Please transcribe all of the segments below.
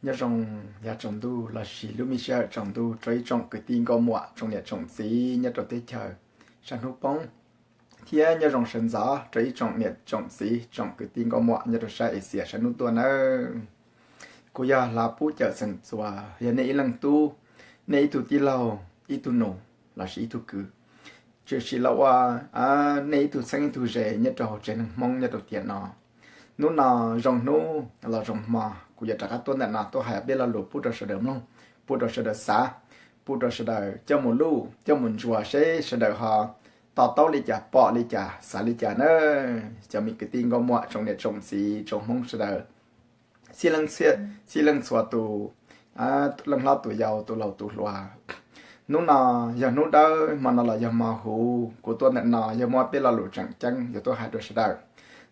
Nyob zoo yav tsaus ntuj lossis lub me sij hawm tsaus ntuj rau ib tsoom kwv tij nkauj muam, tsoom niam tsoom txiv nyob rau teb chaws sab hnub poob, thiab nyob zoo sawv ntxov rau ib tsoom niam tsoom txiv, tsoom kwv tij nkauj muam nyob rau sab Axias sab hnub tuaj nawb. Kuv yog Hla Pub Cawm Xeem Txuas, yog nej ib leeg tub, nej ib tug tij laug, ib tug nus lossis ib tug kwv, tshwm sim los ua nej ib tug txheeb ib tug ze nyob rau hauv tsev neeg Hmoob nyob rau tiam no. Hnub no zoo hnub los zoo hmo, kuv yuav rov qab tuaj ntawm no tuaj hais peb lo lus pub rau sawv daws mloog, pub rau sawv daws xav, pub rau sawv daws coj mus luj coj mus ntsuas seb sawv daws ho to taub li cas, pom li cas, xav li cas na. Cov me kwv tij nkauj muam, tsoom niam tsoom txiv, tsoom Hmoob sawv daws, txhij leej txhua tus, leej hlob tus yau, tus laus tus hluas, hnub no yog hnub dawb, hmo no los yog hmo huv, kuv tuaj ntawm no yog muab peb lo lus tseem ceeb yuav tuaj hais rau sawv daws.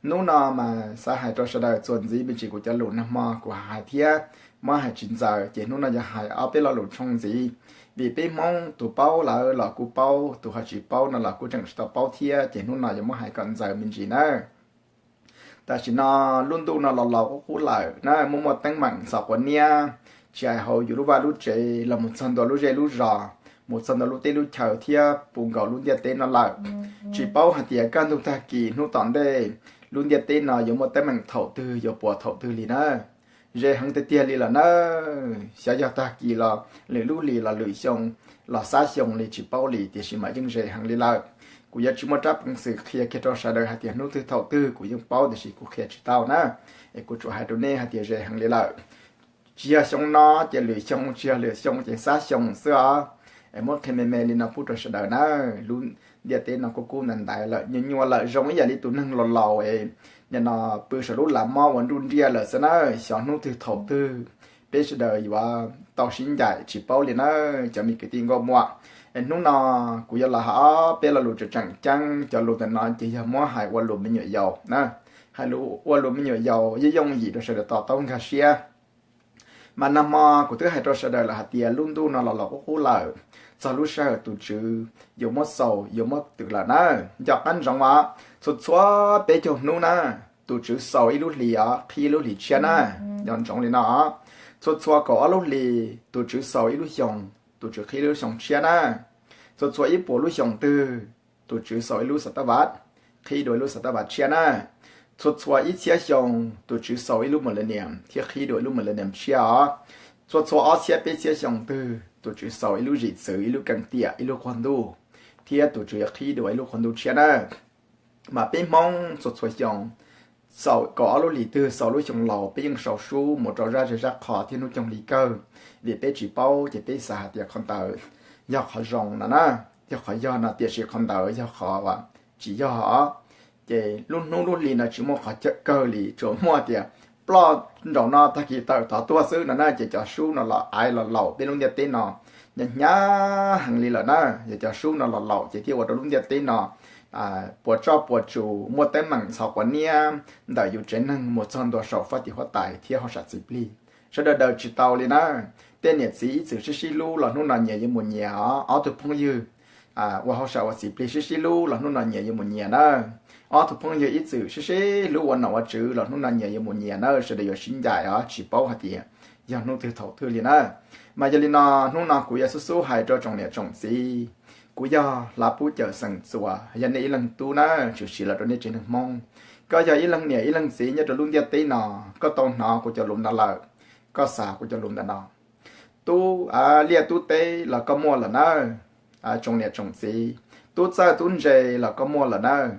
Hnub no mas xav hais rau sawv daws txuas ntxiv me ntsis kuv cov lus nag hmo kuv hais thiab muab hais tsis ntxaws, ces hnub no yog hais ob peb lo lus tshooj ntxiv, vim peb Hmoob tus paub lawm los kuj paub, tus ho tsis paub no los kuj tseem tsis tau paub thiab, ces hnub no yuav muab hais kom ntxaws me ntsis nawb. Tam sim no lub ntuj no los laus qub qub lawm na, muaj muaj teeb meem ntxhov quav niab, tsis hais hauv yus lub vaj lub tsev los mus txog ntua lub zej lub zos, mus txog ntua lub teb lub chaw thiab puv nkaus lub ntiaj teb no lawm. Tsis paub hais tias kaj ntug tag kis hnub tom ntej lub ntiaj teb no yuav muaj teeb meem thaum twg, yuav puas thaum twg li na. Ze heev tiag tiag li lawm na. Xyov yog tag kis los lwm lub hlis los lwm xyoo los xab xyoo li tsis paub li, tiam sis mas yeej ze heev li lawm. Kuv yuav tsis muaj rab peev xwm qhia kiag rau sawv daws hais tias hnub twg thaum twg, kuv yeej paub tiam sis kuv qhia tsis tau na. Es kuv tsuas hais rau nej hais tias ze heev li lawm. Tsis yog xyoo no ces lwm xyoo, tsis yog lwm xyoo ces xab xyoo xwb os. Es muab qhia me me li no pub rau sawv daws na. Lub ntiaj teb no kuj kub ntaiv ntaiv lawm, nyuaj nyuaj lawm, zoo ib yam li tus neeg laus laus es nim no pw saum lub las mob uas nruj nriaj lawm xwb na. Xyov hnub twg thaum twg peb sawv daws yuav tau sib ncaim tsis paub li na, cov me kwv tij nkauj muam. Es hnub no kuv yuav los hais ob peb lo lus tseem ceeb, cov lus ntawm no ces yog muab hais ua lus me nyuam yaus na. Hais ua lus me nyuam yaus yooj yooj yim rau sawv daws to taub nkag siab. Mas nag hmo kuv twb hais rau sawv daws lawm hais tias lub ntuj no los laus qub qub lawm, txog lub sij hawm tus Tswv yuav muab xaus yuav muab twm lawm na. Nco qab ntsoov os, txhua txhua peb caug hnub na, tus Tswv xaus ib lub hlis os, qhib ib lub hlis tshiab na. Nco ntsoov li no, txhua txhua kaum ob lub hlis tus Tswv xaus ib lub xyoos, tus Tswv qhib ib lub xyoos tshiab na. Txhua txhua ib puas lub xyoos twg, tus Tswv xaus ib lub xav tab vaj, qhib dua ib lub xav tab vaj tshiab na. Txhua txhua ib txhiab xyoo, tus Tswv xaus ib lub millennium thiab qhib dua ib lub millennium tshiab os. Txhua txhua ob txhiab peb txhiab xyoo twg, tus Tswv xaus ib lub zim txwv, ib lub keej tiam, ib lub qhua ntuj, thiab tus Tswv yuav qhib dua ib lub qhua ntuj tshiab na. Mas peb Hmoob txhua txhua xyoo, xaus kaum ob lub hlis twg, xaus lub xyoo laus, peb yeej sau sub mus rau zaj zej zaj qho thiab hnub coog li kawg, vim peb tsis paub ces peb xav hais tias qhov ntawd yog qhov zoo no na, yog qhov yog no, tiam sis qhov ntawd yog qhov tsis yog os. Ces lub hnub lub hli no tsis muaj qhov kawg li, tsuas muaj tias ploj nraum no tag kis tawm tod tuaj xwb no na, ces cov sub no los aiv los laus peb lub ntiaj teb no hnyav hnyav heev li lawm na. Yog cov sub no los laus ces thiaj ua rau lub ntiaj teb no puas tsoj puas tsus, muaj teeb meem ntxhov quav niab ntawm yus tsev neeg mus txog ntua saum faj tim huab tais thiab hauj sam txiv plig. Sawv daws daws tsis tau li na. Tej niam txiv ib txwm sib sib hlub los hnub no nyias yuav mus nyias os. Ob tug phooj ywg ua hauj sam ua txiv plig sib sib hlub los hnub no nyias yuav mus nyias na. Ob tug phooj ywg ib txwm sib sib hlub ua nom ua tswv los hnub no nyias yuav mus nyias na. Sawv daws yuav sib ncaim os, tsis paub hais tias yog hnub twg thaum twg li na. Mas yog li no, hnub no kuv yuav xub xub hais rau tsoom niam tsoom txiv. Kuv yog Hla Pub Cawm Xeem Txuas, yog nej ib leeg tub na, tshwm sim los rau nej tsev neeg Hmoob. Koj yog ib leeg niam ib leeg txiv nyob rau lub ntiaj teb no, koj tau hnov kuv cov lus no lawm, koj xav kuv cov lus ntawm no. Tub liaj tub teb los koj muaj lawm nawb, tsoom niam tsoom txiv. Tub txawj tub ntse los koj muaj lawm nawb,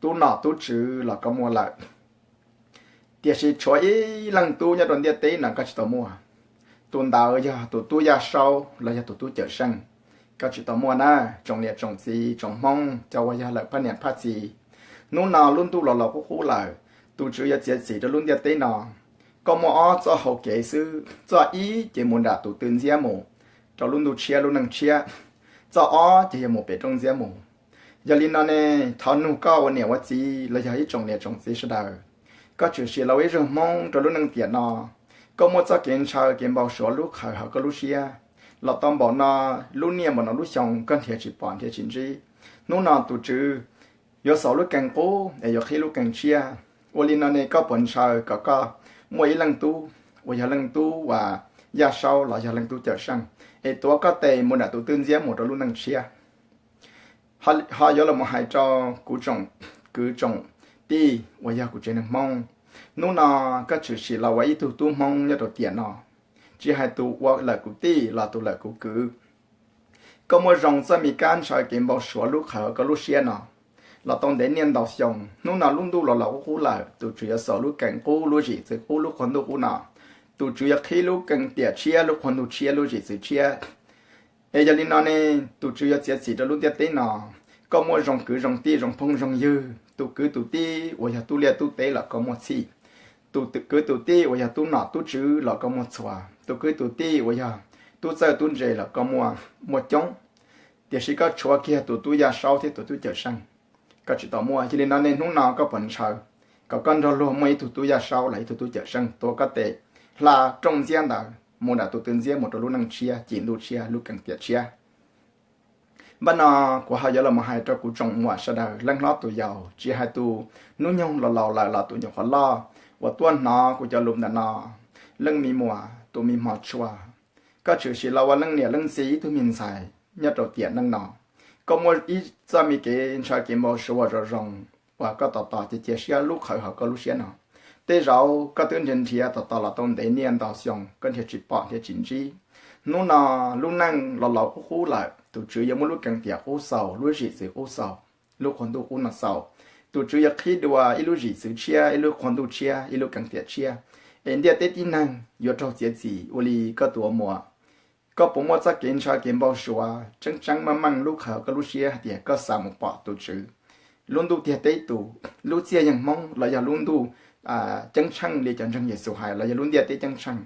tub nom tub tswv los koj muaj lawm. Tiam sis tshuav ib leeg tub nyob rau ntiaj teb no koj tsis tau muaj. Tus ntawd yog tus tub Yaj Saub los yog tus tub Cawm Seej, koj tsis tau muaj na. Tsoom niam tsoom txiv, tsoom Hmoob cov uas yog lawm phaj niam phaj txiv, hnub no lub ntuj los laus qub qub lawm, tus Tswv yuav txiav txim rau lub ntiaj teb no. Koj muaj ob txoj hau kev xwb, txoj ib ces mus nram tus tw ntxiab mus rau lub ntuj tshiab lub neej tshiab, txoj ob ces yog mus pem rooj ntxiab mus. Yog li no ne, thov nug koj ua niam ua txiv los yog ib tsoom niam tsoom txiv sawv daws, koj tshwm sim los ua ib zaug Hmoob rau lub neej tiam no, koj muaj txoj kev ntshaw kev npau suav lub qhawv hauv koj lub siab los tau npaum no, lub niaj npaum no lub xyoo koj nrhiav tsis pom nrhiav tsis ntsib. Hnub no tus Tswv yuav xaus lub keeg qub es yuav qhib lub keeg tshiab. Ua li no ne koj puas ntshaw kom koj muaj ib leeg tub uas yog leej tub uas Yaj Saub los yog leej tub Cawm Seej, es tuav koj tes mus nram tus twj ntxiab mus rau lub neej tshiab. Ho yuav los hais rau kuv tsoom kwv tsoom tij uas yog kuv tsev neeg Hmoob, hnub no koj tshwm sim los ua ib tug tub Hmoob nyob rau tiam no, tsis hais tus ua lawm kuv tij los tus lawm kuv kwv, koj muaj zoo txoj me kab ntshaw kev npau suav lub qhawv koj lub siab no los tau ntev niaj ntau xyoo. Hnub no lub ntuj los los qub qub lawm, tus Tswv yuav xaus lub kees qub, lub zim txwv qub, lub qhua ntuj qub no. Tus Tswv yuav qhib lub kees tiam tshiab, lub qhua ntuj tshiab, lub zim txwv tshiab. Es yog li no ne, tus Tswv yuav txiav txim rau lub ntiaj teb no. Koj muaj zoo kwv zoo tij, zoo phooj zoo ywg, tus kwv tus tij uas yog tub liaj tub teb los koj muaj txhij, tus kwv tus tij uas yog tub nom tub tswv los koj muaj txhua, tus kwv tus tij uas yog tub txawj tub ntse los koj muaj coob. Tiam sis koj tshuav kiag tus tub Yaj Saub thiab tus tub Cawm Seej, koj tsis tau muaj. Yog li no ne, hnub no koj puas ntshaw kom koj nrog luag muaj ib tug tub Yaj Saub los ib tug tub Cawm Seej tuav koj tes hla rooj ntxiab ntawd mus nram tus twj ntxiab mus rau lub neej tshiab, ci ntuj tshiab, lub kees tiam tshiab? Npaj no kuv ho yuav los hais rau kuv tsoom muam sawv daws, leej hlob tus yau, tsis hais tus hnub nyoog los laus lawm los tus nyuam qhuav loj uas tuaj hnov kuv cov lus ntawm no, leej me muam, tus me hmov tshua, koj tshwm sim los ua leej niam leej txiv ib tug me ntxhais nyob rau tiam neej no, koj muaj ib txoj me kev ntshaw kev npau suav uas zoo zoo uas koj tos tos cia cia siab lub qhawv hauv koj lub siab no. Tej zaum koj twb nrhiav nrhiav tos tos los tau ntev niaj ntau xyoo, koj nrhiav tsis pom nrhiav tsis ntsib. Hnub no lub neej los laus qub qub lawm, tus Tswv yuav muab lub kees tiam qub xaus, lub zim txwv qub xaus, lub qhua ntuj qub no xaus. Tus Tswv yuav qhib dua ib lub zim txwv tshiab, ib lub qhua ntuj tshiab, ib lub kees tiam tshiab, es ntiaj teb tib neeg yuav raug txiav txim ua li koj tus ua muam. Koj puas muaj txoj kev ntshaw kev npau suav tseeb tseeb meej meej lub qhawv koj lub siab hais tias koj xav mus pom tus Tswv, lub ntuj tiag teb tus, lub txiaj yeeg Hmoob los yog lub ntuj ceeb tsheej li cov ntseeg Yexus hais los yog lub ntiaj teb ceeb tsheej,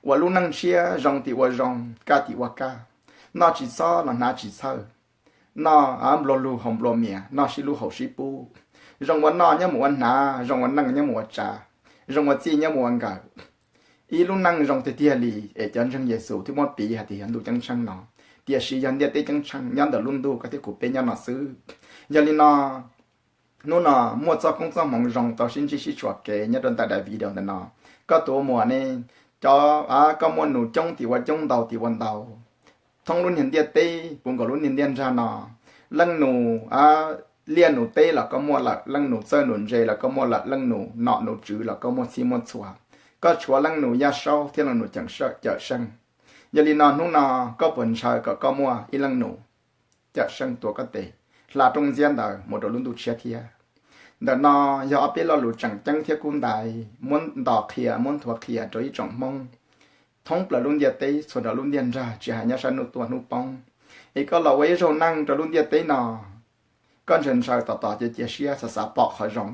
uas lub neej tshiab zoo tim ua zoo, kaj tim ua kaj, noj tsis txob los hnav tsis txhawj, noj nplua lug haus nplua mias, noj sib lub haus sib pub, zoo ua noj nyob mus ua hnav, zoo ua neej nyob mus ua tsav, zoo ua txij nyob mus ua nkawm. Ib lub neej zoo tiag tiag li es cov ntseeg Yexus thiaj muab piv hais tias yog ntuj ceeb tsheej no, tiam sis yog ntiaj teb ceeb tsheej nyob ntawm lub ntuj koj thiab kuv peb nyob no xwb. Yog li no, hnub no muaj txoj koob txoj hmoov zoo tau sib ntsib sib tshua kev nyob rau ntawm daim video ntawm no. Koj tus ua muam ne, cov, koj muaj nus coob tim ua coob, ntau tim ua ntau, thoob lub niag ntiaj teb puv nkaus lub niag ntiaj nrag no, leej nus liaj nus teb los koj muaj lawm, leej nus txawj nus ntse los koj muaj lawm, leej nus nom nus tswv los koj muaj txhij muaj txhua. Koj tshuav leej nus Yaj Saub thiab leej nus Cawm Seej. Yog li no hnub no koj puas ntshaw kom koj muaj ib leej nus Cawm Seej tuav koj tes hla rooj ntxiab ntawd mus rau lub ntuj tshiab thiab? Ntawm no yog ob peb lo lus tseem ceeb thiab kub ntaiv muab ntos qhia, muab nthuav qhia rau ib tsoom Hmoob thoob plaws lub ntiaj teb, txhua nrho lub ntiaj nrag, tsis hais nyob sab hnub tuaj hnub poob. Es koj los ua ib zaug neej rau lub ntiaj teb no, koj ntshaw ntshaw tos tos cia cia siab xav xav pom qhov zoo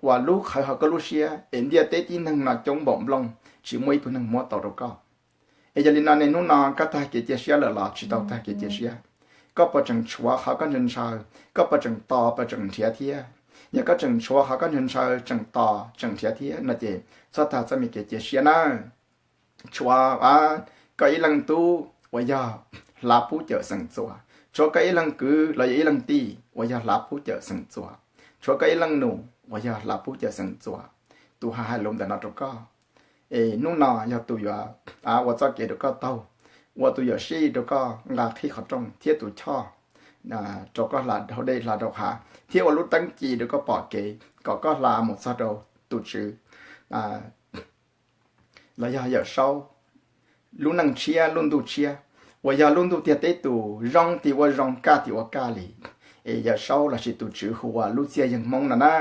uas lub qhawv hauv koj lub siab, es ntiaj teb tib neeg no coob npaum nplooj, tsis muaj ib tug neeg muab tau rau koj. Es yog li no ne, hnub no koj tag kev cia siab lawm los tsis tau tag kev cia siab? Koj puas tseem tshuav qhov koj ntshaw ntshaw? Koj puas tseem tos, puas tseem nrhiav thiab? Yog koj tseem tshuav qhov koj ntshaw ntshaw, tseem tos tseem nrhiav thiab no ces txhob tag txoj me kev cia siab na. Tshuav koj ib leej tub uas yog Hlav Pub Cawm Seem Txuas, tshuav koj ib leej kwv los yog ib leej tij uas yog Hlav Pub Cawm Seem Txuas, tshuav koj ib leej nus uas yog Hlav Pub Cawm Seem Txuas, tus hais hais lus ntawm no rau koj. Es hnub no yog tus yuav ua txoj kev rau koj taug, ua tus yuam sij rau koj nqa qhib qhov rooj thiab tus choj rau koj hla rau dej hla rau hav, thiab ua lub teeb ci rau koj pom kev kom koj hla mus txog rau tus Tswv los yog Yawm Saub, lub neej tshiab, lub ntuj tshiab, uas yog lub ntuj tiag teb tus, zoo tim ua zoo, kaj tim ua kaj li. Es Yawm Saub lossis tus Tswv hu ua lub txiaj yeeg Hmoob no na.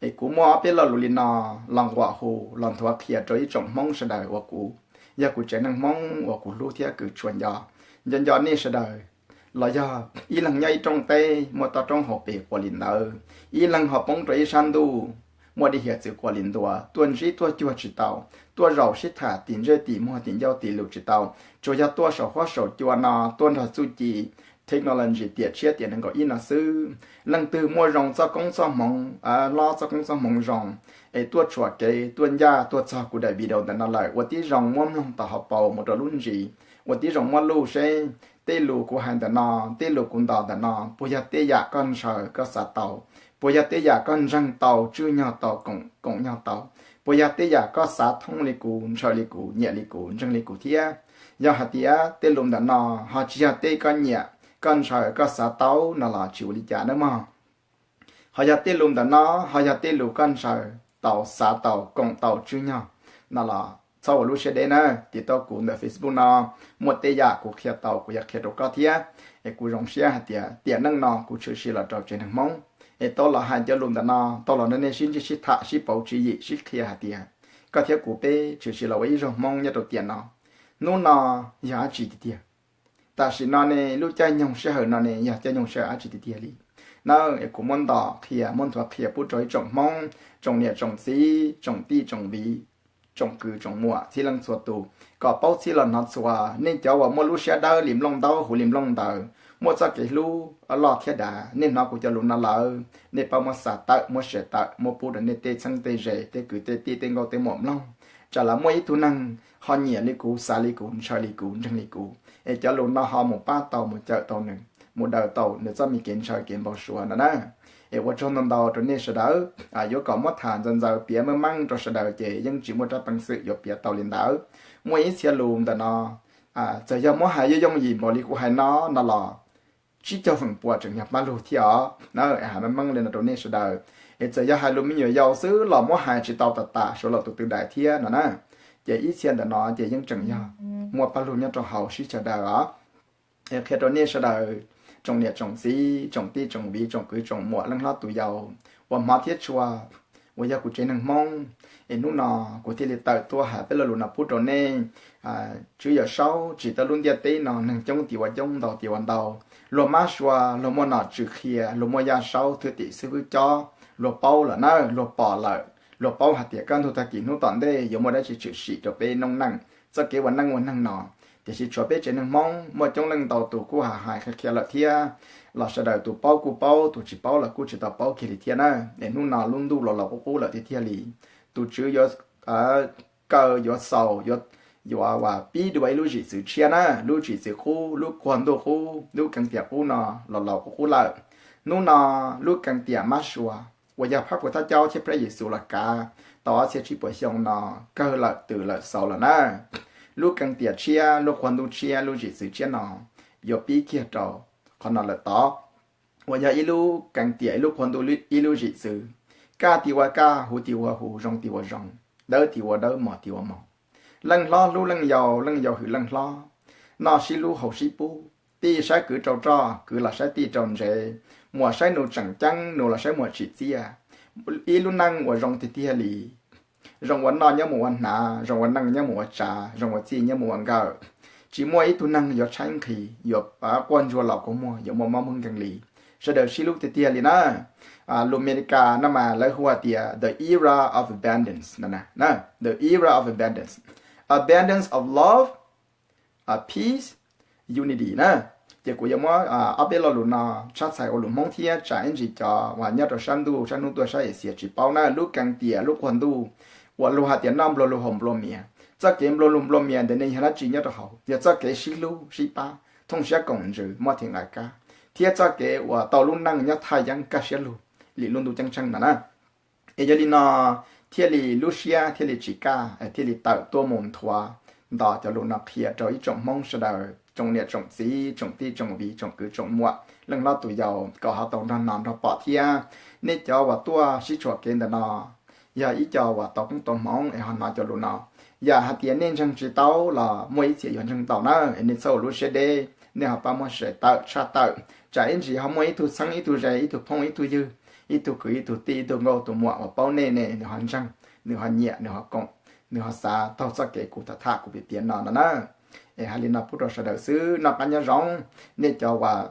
Es kuv muaj ob peb lo lus li no los nquam hu los nthuav qhia rau ib tsoom Hmoob sawv daws uas kuv, yog kuv tsev neeg Hmoob uas kuv hlub thiab kuv tshua nco. Nco nco nej sawv daws, los yog ib leeg nyob ib rooj teb muaj toj roob hauv pes quas li ntawd, ib leeg ho poob rau ib sab ntuj muaj dej hiav txwv quas li ntua, tuaj ntsib tuaj cuag tsis tau, tuaj zaum sib tham tim ntsej tim muag tim ncauj tim lus tsis tau, tsuas yog tuaj saum huab saum cua no tuaj nrog txuj ci technology tiam tshiab tiam nees nkaum ib no xwb. Leej twg muaj zoo txoj koob txoj hmoov, hlob txoj koob txoj hmoov zoo, es tuaj tshuam kev tuaj ncaj tuaj txog kuv daim video ntawm no lawm, ua tib zoo muab mloog tom hauv paus mus rau lub ntsis, ua tib zoo muab luj seb tej lus kuv hais ntawm no, tej lus kuv ntos ntawm no puas yog tej yam koj ntshaw koj xav tau, Puas yog tej yam koj ntseeg tau, tswj nyog tau, koom nyog tau? Puas yog tej yam koj xav thoob li kuv, ntshaw li kuv, nyiam li kuv, ntseeg li kuv thiab? Yog hais tias tej lus ntawm no ho tsis yog tej koj nyiam, koj ntshaw, koj xav tau no los tsis ua li cas nawb mog. Ho yog tej lus ntawm no ho yog tej lus koj ntshaw tau, xav tau, koom tau, tswj nyog no los txhob ua lub siab deb na. Tiv tau kuv ntawm Facebook no, muaj tej yam kuv qhia tau kuv yuav qhia rau koj thiab. Es kuv zoo siab hais tias tiam neej no kuv tshwm sim los rau tsev neeg Hmoob, es tau los hais cov lus ntawm no, tau los nrog nej sib ntsib sib tham sib pauv tswv yim sib qhia hais tias koj thiab kuv peb tshwm sim los ua ib zaug Hmoob nyob rau tiam no. Hnub no yog dab tsi tiag tiag? Tam sim no ne, lub caij nyoog sij hawm no ne yog caij nyoog sij hawm dab tsi tiag tiag li na? Es kuv muab nto qhia, muab nthuav qhia pub rau ib tsoom Hmoob, tsoom niam tsoom txiv, tsoom tij tsoom viv, tsoom kwv tsoom muam txhia leej txhua tus, kom paub txhij los hnov txhua. Nej cov uas muaj lub siab dawb li nplooj ntaub, huv li nplooj ntawd, muaj txoj kev hlub loj thiab dav, nej hnov kuv cov lus no lawm, nej pab muab xa tawm, muab share tawm, muab pub rau nej tej txheeb tej ze, tej kwv tej tij, tej nkauj tej muam mloog. Tsam los muaj ib tug neeg ho nyiam li kuv, xav li kuv, ntshaw li kuv, ntseeg li kuv, es cov lus no ho mus pab tau, mus cawm tau nws, mus daws tau nws txoj me kev ntshaw kev npau suav no na. Es ua tsaug ntau ntau rau nej sawv daws. Yuav kom muab tham ntxaws ntxaws piav meej meej rau sawv daws ces yeej tsis muaj rab peev xwm yuav piav tau li ntawd. Muaj ib txhia lus ntawm no, txawm yog muab hais yooj yooj yim npaum li kuv hais no no los tsib caug feem pua tseem yog paj lug thiab os. Hais meej meej li no rau nej sawv daws, es txawm yog hais lus me nyuam yaus xwb los muab hais tsis tau tas tas suav laus tus twg daim thiab no na. Ces ib txhia ntawm no ces yeej tseem yog muaj paj lug nyob rau hauv sib chaw daws os. Es qhia rau nej sawv daws, tsoom niam tsoom txiv, tsoom tij tsoom viv, tsoom kwv tsoom muam, leej hlob tus yau uas hmov thiab tshua, uas yog kuv tsev neeg Hmoob, es hnub no kuv thiaj li tawm tuaj hais peb lo lus no pub rau nej. Tswv Yawm Saub tsim tau lub ntiaj teb no, neeg coob tias ua coob, ntau tias ua ntau, luag mab sua, luag muaj nom tswv qhia, luag muaj yaj saub thwj tim xib fwb cob, luag paub lawm na, luag pom lawm, luag paub hais tias kaj ntug tag kis hnub tom ntej yuav muaj dab tsi tshwm sim rau peb noob neej txoj kev ua neej ua neeg no. Tiam sis tshuav peb tsev neeg Hmoob muaj coob leej ntau tus kuj hais hais qhia qhia lawm thiab, los sawv daws tus paub kuj paub, tus tsis paub los kuj tsis tau paub kiag li thiab na. Es hnub no lub ntuj los laus qub qub lawm tiag tiag li. Tus Tswv yuav kaw yuav xaus, yuav, yuav pib dua ib lub zim txwv tshiab na, lub zim txwv qub, lub kua ntuj qub, lub keeb tiam qub no los laus qub qub lawm. Hnub no lub keeb tiam mab sua uas yog Phab Puas Thab Caub thiab Pab Yexus los kav tau ob txhiab tsib puas xyoo no kawg lawm, twm lawm, xaus lawm na. Lub keeb tiam tshiab, lub kua ntuj tshiab, lub zim txwv tshiab no yuav pib kiag rau qhov no lawm tod, uas yog ib lub keeb tiam, ib lub kua ntuj, ib lub zim txwv. Kaj tias ua kaj, huv tias ua huv, zoo tias ua zoo, dawb tias ua dawb, mos tias ua mos. Leej hlob hlub leej yau, leej yau hwm leej hlob, noj sib hlub haus sib pub, tij saib kwv rau roj, kwv los saib tij rau ntsev, muam saib nus tseem ceeb, nus los saib muam tsim txiaj. Ib lub neej uas zoo tiag tiag li, zoo ua noj nyob mus ua hnav, zoo ua neej nyob mus ua tsav, zoo ua txij nyob mus ua nkawm. Tsis muaj ib tug neeg yuav tshaib nqhis, yuav quaj ntsuag los kua muag, yuav muaj mob muaj nkeeg li. Sawv daws sib hlub tiag tiag li na. Lus Amelikas no mas lawv hu tias the era of abundance no, the era of abundance, abundance of love, peace, unity na. Ces kuv yuav muab ob peb lo lus no tshab txhais ua lus Hmoob thiab tsam ib ntsis cov uas nyob rau sab ntuj sab hnub tuaj sab Axias tsis paub na. Lub keeb tiam, lub kua ntuj uas luag hais tias noj nplua lug haus nplua mias. Txoj kev nplua lug nplua mias ntawd ne yog dab tsi nyob rau hauv? Yog txoj kev sib hlub sib pab, thooj siab koom ntsws, muaj theem nqai kab, thiab txoj kev uas tau lub neej nyob thaj yeeb kaj siab lug li lub ntuj ceeb tsheej no na. Es yog li no thiaj li lub siab thiaj li tsis kaj, thiaj li tawm tuaj mus nthuav nto cov lus no qhia rau ib tsoom Hmoob sawv daws, tsoom niam tsoom txiv, tsoom tij tsoom viv, tsoom kwv tsoom muam, leej hlob tus yau kom ho tau nrog hnov nrog pom thiab. Nej cov uas tuaj sib tshuam kev ntawm no yog ib co uas tau koob tau hmoov es ho hnov cov lus no. Yam hais tias nej ntseeg tsis tau los muaj ib txhia yuav ntseeg tau na, es nej txhob ua lub siab deb, nej ho pab muab share tawm tshaj tawm, tsam ib ntsis ho muaj ib tug txheeb ib tug ze, ib tug phooj ib tug ywg, ib tug kwv ib tug tij, ib tug nkauj tus muam uas paub nej ne, nws ho ntseeg, nws ho nyiam, nws ho koom, nws ho xav taug txoj kev kuv tham tham kuv piav piav no no na. Es hais li no pub rau sawv daws xwb, noj qab nyob zoo. Nej cov uas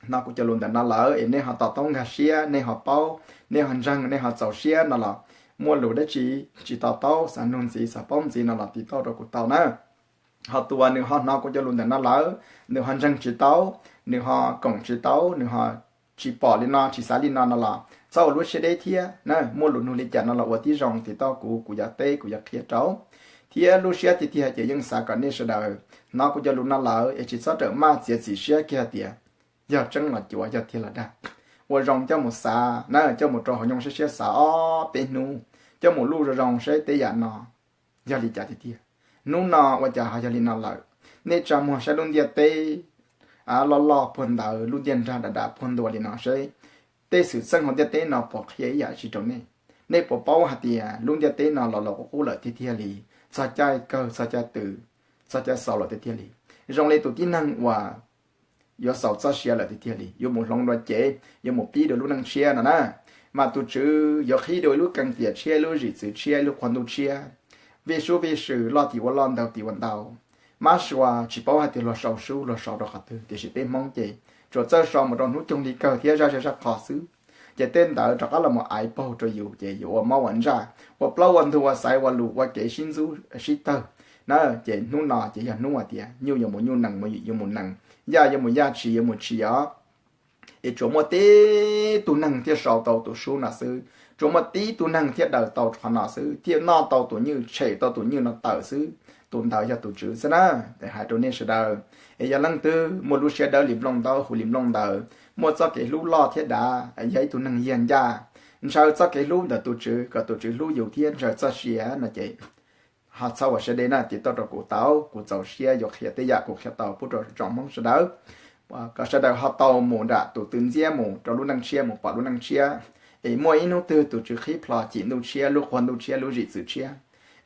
hnov kuv cov lus ntawm no lawm es nej ho to taub nkag siab, nej ho paub, nej ho ntseeg, nej ho txaus siab no los muaj lus dab tsi tsis to taub, xav nug ntxiv xav paub ntxiv no los tiv tauj rau kuv tau na. Ho tus uas nws ho hnov kuv cov lus ntawm no lawm, nws ho ntseeg tsis tau, nws ho koom tsis tau, nws ho tsis pom li no tsis xav li no no los txhob ua lub siab deb thiab na. Muaj lus nug li cas no los ua tib zoo tiv tauj kuv, kuv yuav teb kuv yuav qhia rau. Thiab lub siab tiag tiag ces yeej xav kom nej sawv daws hnov kuv cov lus no lawm es tsis txhob rawm maj txiav txim siab kiag hais tias yog tseeb los cuav, yog tiag los dag. ua zoo coj mus xav na, coj mus rau hauv nyoog siab siab xav ob peb hnub, coj mus luj zoo zoo saib tej yam no yog li cas tiag tiag. Hnub no ua cas ho yog li no lawm? Nej tsa muag saib lub ntiaj teb loj loj puag ntawd, lub ntiaj nrag dav dav puag ntua li no seb tej xwm txheej hauv ntiaj teb no puas qhia ib yam tsi rau nej. Nej puas paub hais tias lub ntiaj teb no los los qub qub lawm tiag tiag li, txog caij kawg, txog caij twg, txog caij xaus lawm tiag tiag li, zoo li tus tib neeg uas yuav xaus txoj sia lawm tiag tiag li, yuav mus hloov dua cev, yuav mus pib dua lub neej tshiab no na. Mas tus Tswv yuav qhib dua ib lub keeb tiam tshiab, ib lub zim txwv tshiab, ib lub qhua ntuj tshiab, vij sub vij sw, loj tim ua loj, ntau tim ua ntau, mab sua tsis paub hais tias luag sau sub luag sau rau qhov twg, tiam sis peb Hmoob ces tsuas txawj sau mus rau hnub coog li kawg thiab zaj zej zaj qho xwb. Ces tej ntawd rov qab los mus aiv paug rau yus ces yus ua mob ua ntsaj, ua plaub ua ntug, ua xaiv ua lus, ua kev sib ntxub sib tawg na. Ces hnub no ces yog hnub hais tias nyuj yuav mus nyuj, nees yuav mus nees, yaj yuav mus yaj, tshis yuav mus tshis os. Es tsuas muaj tib tug neeg thiaj sau tau tus sub no xwb, tsuas muaj tib tug neeg thiaj daws tau qhov no xwb, thiaj noj tau tus nyuj, tshem tau tus nyuj no tawm xwb, tus ntawd yog tus Tswv xwb na. Ces hais rau nej sawv daws, es yog leej twg muaj lub siab dawb li nplooj ntaub, huv li nplooj ntawd, muaj txoj kev hlub loj thiab dav, yog ib tug neeg yag ncaj, ntshaw txoj kev hlub ntawm tus Tswv kom tus Tswv hlub yus thiab ntshaw txoj sia no ces ho txhob ua siab deb na, tiv tauj rau kuv tau, kuv txaus siab yuav qhia tej yam kuv qhia tau pub rau tsoom Hmoob sawv daws, kom sawv daws ho tau mus nram tus twg ntxiab mus rau lub neej tshiab, mus pom lub neej tshiab. Es muaj ib hnub twg tus Tswv qhib plho cim ntuj tshiab, lub qhua ntuj tshiab, lub zim txwv tshiab,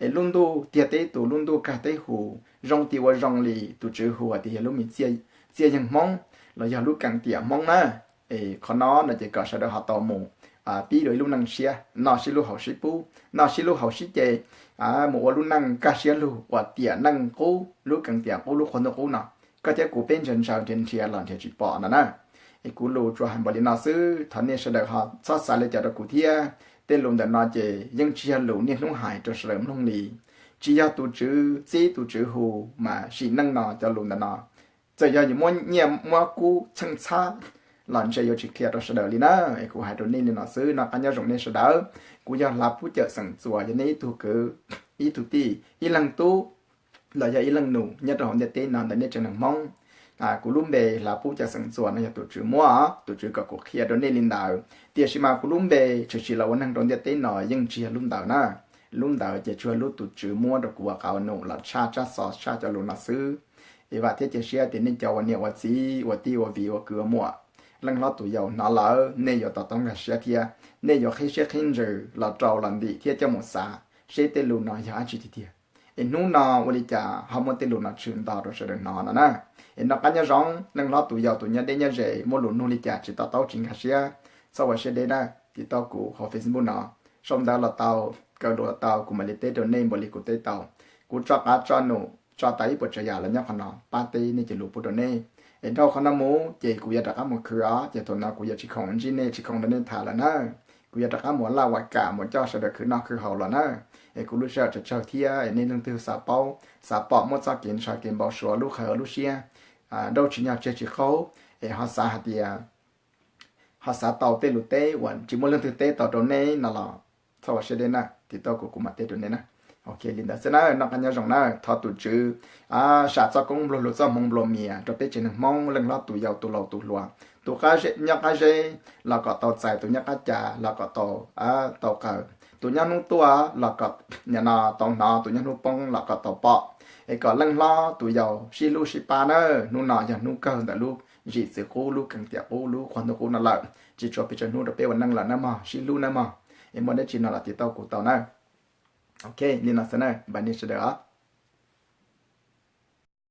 es lub ntuj tiag teb tus, lub ntuj kag teb huv, zoo tim ua zoo li tus Tswv hu hais tias yog lub me txiaj yeeg Hmoob los yog lub keeb tiam Hmoob na. Es qhov no no ces kom sawv daws ho tau mus pib dua ib lub neej tshiab, noj sib hlub haus sib pub, noj sib hlub haus sib ce, mus ua lub neej kaj siab lug uas tiam neej qub, lub keeb tiam qub, lub qhua ntuj qub no, koj thiab kuv peb ntshaw ntshaw nrhiav nrhiav los nrhiav tsis pom no na. Es kuv lus tsuas hais npaum li no xwb, thov nej sawv daws ho txhob xav li cas rau kuv thiab. Tej lus ntawm no ces yeej tsis yog lus niaj hnub hais rau sawv daws mloog li. Tsis yog tus Tswv txib tus Tswv hu, mas sim neej no cov lus ntawm no txawm yog yuav muab nyiaj muab kub txheej txhab los ntshe yuav tsis qhia rau sawv daws li na. Es kuv hais rau nej li no xwb, noj qab nyob zoo nej sawv daws. Kuv yog Hlav Pub Cawm xeem Txuas, yog nej ib tug kwv, ib tug tij, ib leeg tub los yog ib leej nus nyob rau hauv ntiaj teb no ntawm nej tsev neeg Hmoob. Kuv lub npe Hlav Pub Cawm xeem Txuas no yog tus Tswv muab, tus Tswv kom kuv qhia rau nej li ntawd. Tiam sis mas kuv lub npe tshwm sim los ua neeg rau ntiaj teb no yeej tsis yog lub ntawd na. Lub ntawd ces tsuas yog lub tus Tswv muab rau kuv ua qauv num los tshaj tsab xov tshaj cov lus no xwb. Es vam thiab cia siab tias nej cov ua niam ua txiv, ua tij ua viv, ua kwv ua muam, leej hlob tus yau hnov lawm nej yuav to taub nkag siab thiab nej yuav qhib siab qhib ntsws los rau los ntim thiab coj mus xav seb tej lus no yog dab tsi tiag tiag. Es hnub no ua li cas ho muaj tej lus no tshwm nto rau sawv daws hnov no na. Es noj qab nyob zoo, leej hlob tus yau tus nyob deb nyob ze muaj lus nug li cas tsis to taub tsis nkag siab, txhob ua siab deb na, tiv tauj kuv hauv Facebook no, sau ntawv los tau, kaw lus los tau, kuv mam li teb rau nej npaum li kuv teb tau. Kuv tso qav tso num tso tas ib puas tsav yam los nyob qhov no pab teb nej cov lus pub rau nej. Es dhau qhov no mus ces kuv yuav rov qab mus khwv os, ces thaum no kuv yuav tsis khoom ntsib nej, tsis khoom nrog nej tham lawm na. Kuv yuav rov qab mus laj ua kam mus coj sawv daws khwv noj khwv haus los na. Es kuv lub sij hawm tsawg tsawg thiab, es nej leej twg xav paub, xav pom muaj txoj kev ntshaw kev npau suav lub qhov lub siab, nrauj tsis nyog tseg tsis qaug, es ho xav hais tias ho xav tau tej lus teb uas tsis muaj leej twg teb tau rau nej no los txhob ua siab deb na, tiv tauj kuv kuv mam teb rau nej na. Ok, li ntawd xwb na, noj qab nyob zoo na, thov tus Tswv sam txoj koob nplua hlua txoj hmoov nplua mias rau peb tsev neeg Hmoob, leej hlob tus yau tus laus tus hluas, tus nyob qab zeb los kom tau txais, tus nyob qab cas los kom tau, tau qaws, tus nyob hnub tuaj los kom nim no tau hnov, tus nyob hnub poob los kom tau pom. Es kom leej hlob tus yau sib hlub sib pab na. Hnub no yog hnub kawg ntawm lub zim txwv qub, lub keeb tiam qub, lub qhua ntuj qub no lawm, tsis tshuav pes tsawg hnub rau peb ua neej lawm na mog, sib hlub na mog. Es muaj dab tsi no los tiv tauj kuv tau na. Ok, li no xwb na, npaj nej sawv daws os.